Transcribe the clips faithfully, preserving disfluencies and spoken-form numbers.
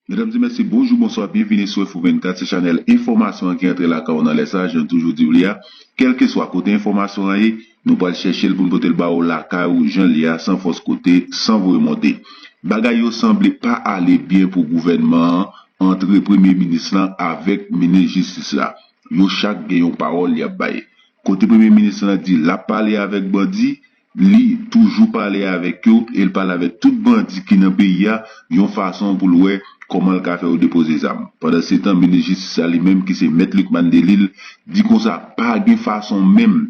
Medam e mesye, bonjou, bonswa, byenvini sou Info vennkat, se chanèl enfòmasyon an ki antre lakay ou nan lè sa, jan n toujou di w li a. Kèlkeswa kote enfòmasyon an ye, nou pral chèche l pou n pote l ba ou lakay ou jan l ye a, san fòs kote, san voye monte. Bagay yo sanble pa ale byen pou gouvènman an, ant premye minis lan avèk minis jistis la. Yo chak gen yon pawòl y ap bay. Kote premye minis lan di l ap pale avèk bandi, li toujou pale avèk yo e l pale avèk tout bandi ki nan peyi a yon fason pou l wè kòman l ka fè yo depoze zam. Pandansetan, minis jistis la li menm ki se mèt Lucmane Delille di konsa pa gen fason menm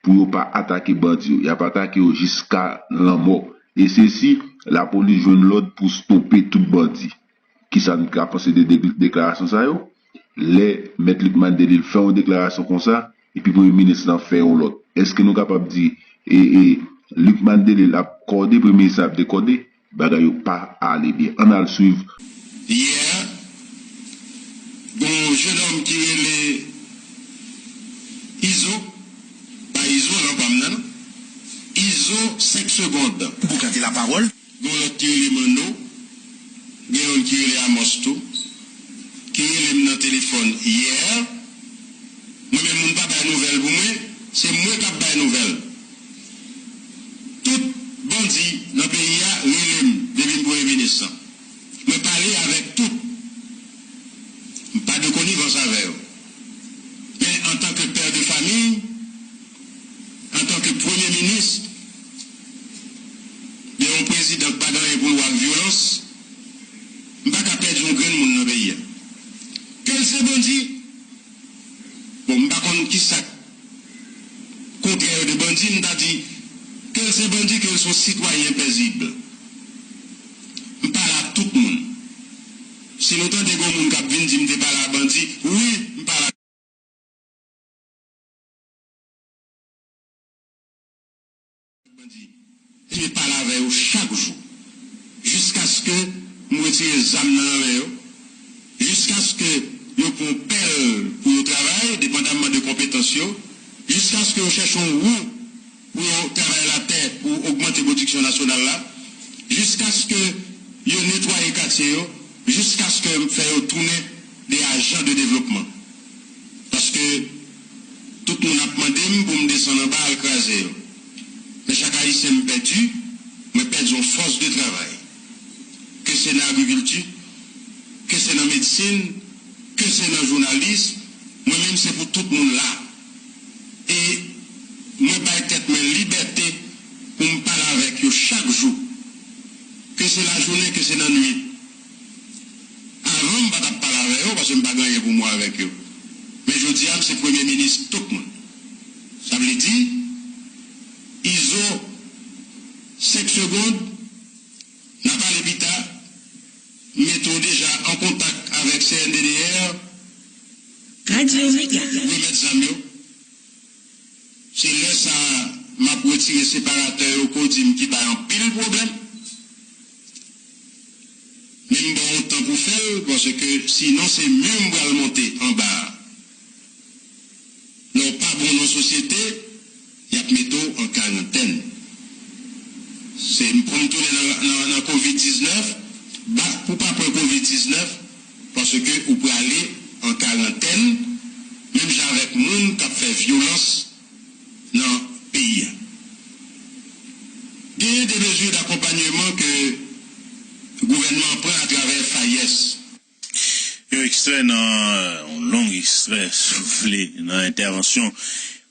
pou yo pa atake bandi yo. Y ap atake yo jiska lanmò. E se si lapolis jwenn lòd pou stope tout bandi. Kisa n ka panse de de- deklarasyon sa yo? Lè mèt Lucmane Delille fè yon deklarasyon konsa, epi premye minis lan fè yon lòt, èske nou kapab di e, e, Lucmane Delille ap kòde, premye minis lan ap dekòde? Bagay yo pa ale byen. Ann al swiv. Yè, gen yon jennonm ki rele Izo, pa Izo, non, pa m nan, non. Izo, senk segond. Pou gade lapawòl. Gen yon lòt ki rele Manno, gen youn ki rele Amos tou, ki rele m nan telefòn yè. Mwen menm, moun pa bay nouvèl pou mwen, se mwen k ap bay nouvèl. Tout bandi nan peyi a rele m depi m premye minis lan. Mwen pale avèk tout. M pa de konivans avè yo. Men antanke pè de famiy, antanke premye minis de yon prezidan k pa gen anyen pou l wè ak vyolans, m pa ka pèdi yon grenn moun nan peyi a. Ke l se bandi, bon, m pa konn kisa k kontrè de bandi, m ta di, ke l se bandi, ke l se yon sitwayen pezib. M pale ak tout moun. Si nou tande gen yon moun k ap vin di m te pale a bandi, wi, m pale ak bandi. E m pale avè yo chak jou. Jiskaske m retire zam nan men yo, jiskaske yo pran pèl pou yo travay, depandamman de konpetans yo, jiskaske yo chèche yon wou pou yo travay latè pou ogmante pwodiksyon nasyonal la, jiskaske yo netwaye katye yo, jiskaske m fè yo tounen de ajan de devlopman. Paske tout moun ap mande m pou m desann anba al kraze yo. Men chak Ayisyen m pèdi, mwen pèdi yon fòs de travay. Ke se nan agrikilti, ke se nan medsin, ke se nan jounalis, mwen menm se pou tout moun la. E mwen bay tèt mwen libète pou m pale avèk yo chak jou. Ke se lajounen, ke se nan nwit. Avan, m pa t ap pale avè yo, paske m pa gen anyen pou m wè avèk yo. Men jodi a, m se premye minis tout moun. Sa vle di, Izo, senk segond, n a pale pita, m mete w deja an kontak avèk C N D D R, Radio Mega. Remèt zam yo. Se lè sa a, m ap retire separatè yo ke w di m ki bay anpil pwoblèm. Men m ba w tan pou fè l, paske sinon se mi m pral monte anba a. Lè w pa bon nan sosyete, y ap mete w an karantèn. Se pou m tounen nan, nan, nan kovid diznèf, bat pou pa pran kovid diznèf, paske ou prale an karantèn, menm jan avèk moun k ap fè vyolans nan peyi a. Genyen de mezi dakonpanyeman ke gouvènman an pran atravè FAES. Yon ekstrè nan, yon long ekstrè, si w vle, nan entèvansyon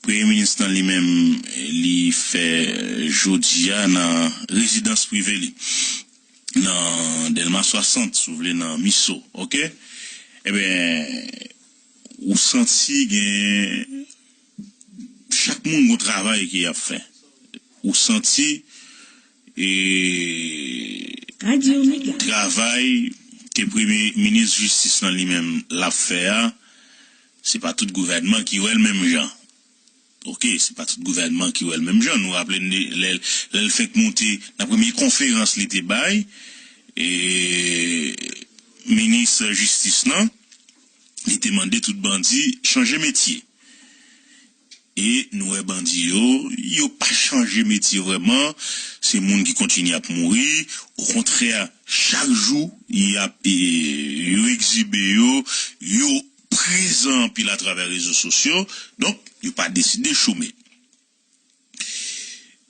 Premye Minis lan li menm, li fè jodi a nan rezidans prive li, nan Dèlma swasant, si w vle, nan Miso, oke? Ebyen, ou santi gen, chak moun gon travay ke y ap fè. Ou santi e travay ke premye minis jistis lan li menm l ap fè a, se pa tout gouvènman ki wè l menm jan. Oke, se pa tout gouvènman ki wè l menm jan. Nou raple n de lè, lè l fenk monte nan premye konferans li te bay, e minis jistis lan, li te mande tout bandi chanje metye. E nou wè bandi yo, yo pa chanje metye vrèman. Se moun ki kontinye ap mouri. Okontrè, chak jou, y ap, e, yo egzibe yo, yo prezan anpil atravè rezo sosyo. Donk, yo pa deside chome.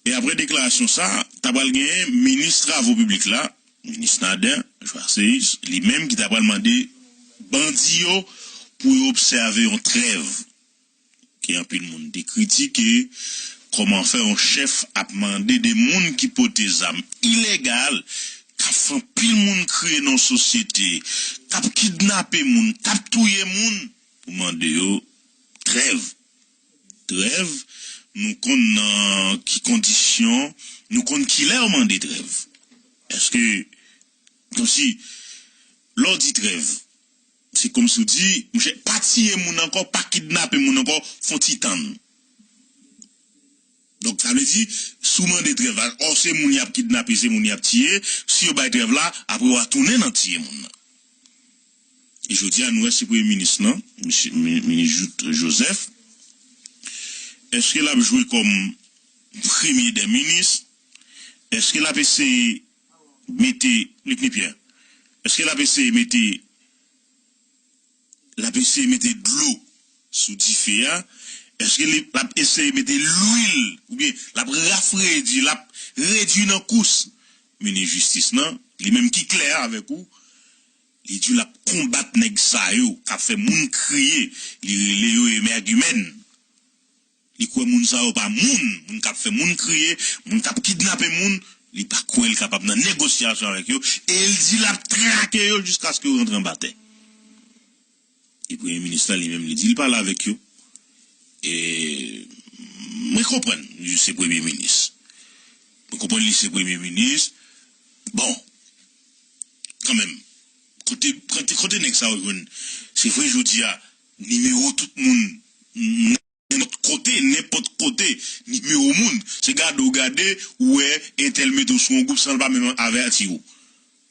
E apre deklarasyon sa, ta pral genyen minis travo piblik la, minis Nader Joasséus, li menm ki ta pral mande bandi yo pou yo obsève yon trèv. Ke anpil moun te kritike, kòman fè yon chèf ap mande de moun ki pote zam ilegal, k ap fè anpil moun kriye nan sosyete, k ap kidnape moun, k ap touye moun, pou mande yo trèv. Trèv, nou konn nan ki kondisyon, nou konn kilè yo mande trèv. Èske, kòmsi, lè w di trèv, se kòmsi w di, monchè, pa tiye moun ankò, pa kidnape moun ankò, fè yon ti tann. Donk, sa vle di, si w mande trèv la, ò, se moun y ap kidnape, se moun y ap tiye, si yo bay trèv la, apre w a tounen nan tiye moun nan. E jodi a, nou wè se premye minis lan, misye, mi-, minis Jouthe Joseph. Èske l ap jwe kòm premye dè minis? Èske l ap eseye mete, Luckny Pierre, èske l ap eseye mete, l ap eseye mete dlo sou dife a? Èske li, l ap eseye mete lwil, oubyen l ap rafredi, l ap redui nan kous minis jistis lan, li menm ki klè avèk ou, li di l ap konbat nèg sa yo k ap fè moun kriye, li rele yo emergumèn. Li kwè moun sa yo pa moun, moun k ap fè moun kriye, moun k ap kidnape moun, li pa kwè l kapab nan negosyasyon avèk yo, e l di l ap trake yo jiskaske yo rantre anba tè. E premye minis la li menm li di l pale avèk yo. E mwen konprann li se premye minis. Mwen konprann li se premye minis. Bon, kanmenm, kote, kote, kote nèg sa yo jwenn? Se vre jodi a, nimewo tout moun, nenpòt kote, nenpòt kote, nimewo moun. Se gade w gade, ou wè entèl mete w sou yon gwoup san l pa menm avèti w.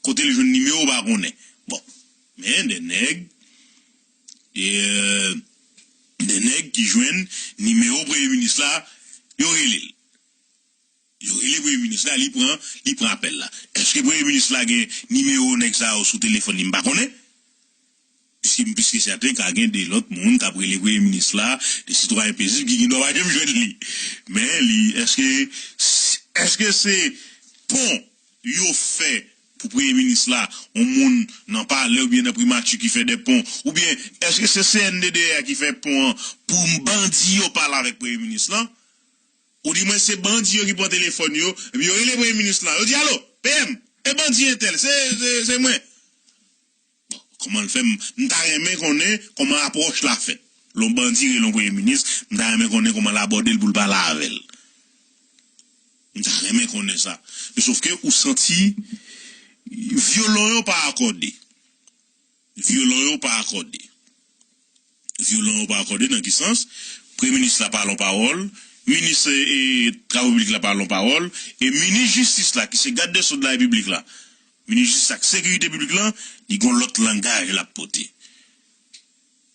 Kote l jwenn nimewo w pa konnen. Bon, men de nèg, e, de nèg ki jwenn nimewo premye minis la, yo rele l. Yo rele premye minis la, li pran, li pran apèl la. Èske premye minis la gen nimewo nèg sa yo sou telefòn li? M pa konnen. Piske m plis ke sèten ka gen de lòt moun k ap rele premye minis la, de sitwayen pezib ki gen dwa pa janm jwenn li. Men li, èske, èske se pon yo fè pou premye minis la, yon moun nan palè oubyen nan primati ki fè de pon, oubyen èske se C N D D A ki fè pon an pou bandi yo pale avèk premye minis lan? Ou di mwen se bandi yo ki pran telefòn yo, epi yo rele premye minis lan. Yo di, "Alo, P M, e bandi entèl, se, se, se mwen." Bon, kòman l fè? M, m ta renmen konnen kòman apwòch la fèt. Lè yon bandi rele yon premye minis, m ta renmen konnen kòman l abòde l pou l pale avè l. M ta renmen konnen sa. Men sòf ke ou santi vyolon yo pa akòde. Vyolon yo pa akòde. Vyolon yo pa akòde nan ki sans? Premye minis la pale yon pawòl, minis, e, e, travo piblik la pale yon pawòl, e minis jistis la, ki se gad de so de la repiblik la, minis jistis ak sekirite piblik lan, li gon lòt langaj l ap pote.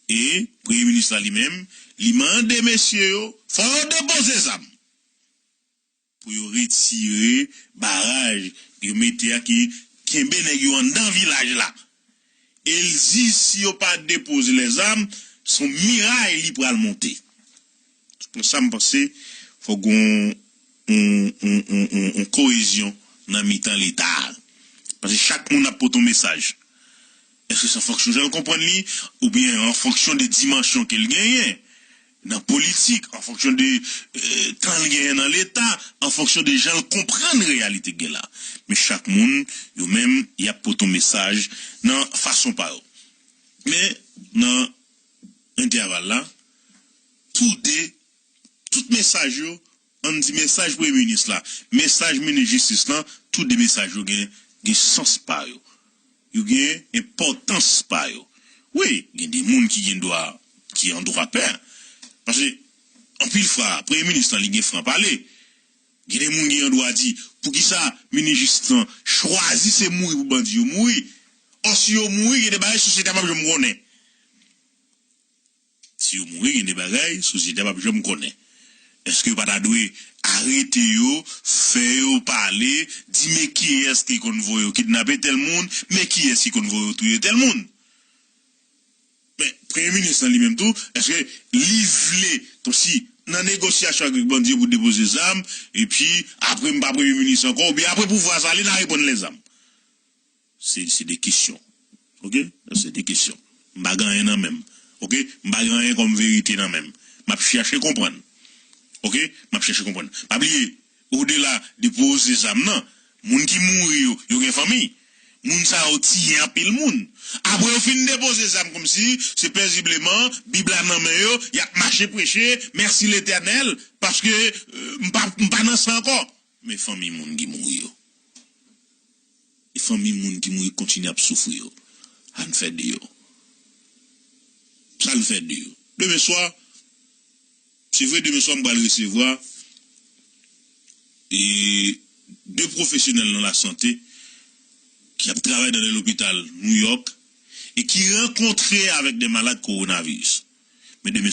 E premye minis la li menm, li mande mesye yo, fò yo depoze zam. Pou yo retire baraj yo mete a ki kenbe nèg yo anndan vilaj la. E l di si yo pa depoze lèzam, se yon miray li pral monte. Sou pwen sa, m panse fòk gen yon, yon, yon, yon, yon, yon koyezyon nan mitan Leta a. Paske chak moun ap pote yon mesaj. Èske se an fonksyon jan l konprann li, oubyen an fonksyon de dimansyon ke l genyen nan politik, an fonksyon de, eh, tan l genyen nan Leta, an fonksyon de jan l konprann reyalite k gen la? Men chak moun, yo menm, y ap pote yon mesaj nan fason pa yo. Men, nan entèval la, toude, tout mesaj yo, ann di mesaj premye minis la, mesaj minis jistis lan, tou de mesaj yo gen, gen sans pa yo. Yo gen enpòtans pa yo. Wi, gen de moun ki gen dwa, ki an dwa pè. Paske, anpil fwa, premye minis lan, li gen fran pale. Gen de moun gen an dwa di, poukisa minis jistis lan chwazi se mouri pou bandi yo mouri? Ò, si yo mouri, gen de bagay sosyete a p ap janm konnen. Si yo mouri, gen de bagay sosyete a p ap janm konnen. Èske yo pa ta dwe arete yo, fè yo pale, di men kiyès ki konn voye yo kidnape tèl moun, men kiyès ki konn voye yo touye tèl moun? Men, premye minis lan li menm tou, èske li vle, kòmsi, nan negosyasyon avèk bandi yo pou depoze zam, epi apre m pa premye minis ankò, oubyen apre pouvwa sa, li nan reprann lèzam? Se, se de kesyon. Oke? Se de kesyon. M pa gen anyen nan men m. Oke? M pa gen anyen kòm verite nan men m. M ap chache konprann. Oke? M ap chache konprann. Pa bliye, odela de poze zam nan, moun ki mouri yo, yo gen fanmi. Moun sa yo tiye anpil moun. Apre yo fin depoze zam kòmsi, se pezibleman, Bib la nan men yo, y ap mache preche, mèsi Letènèl, paske, euh, m pa, m pa nan sa ankò. Men fanmi moun ki mouri yo. E fanmi moun ki mouri kontinye ap soufri yo. Sa n fè de yo? Sa n fè de yo? Demen swa, se vre, demen swa m pral resevwa e de pwofesyonèl nan lasante ki ap travay nan de lopital New York e ki rankontre avèk de malad kowonaviris. Men demen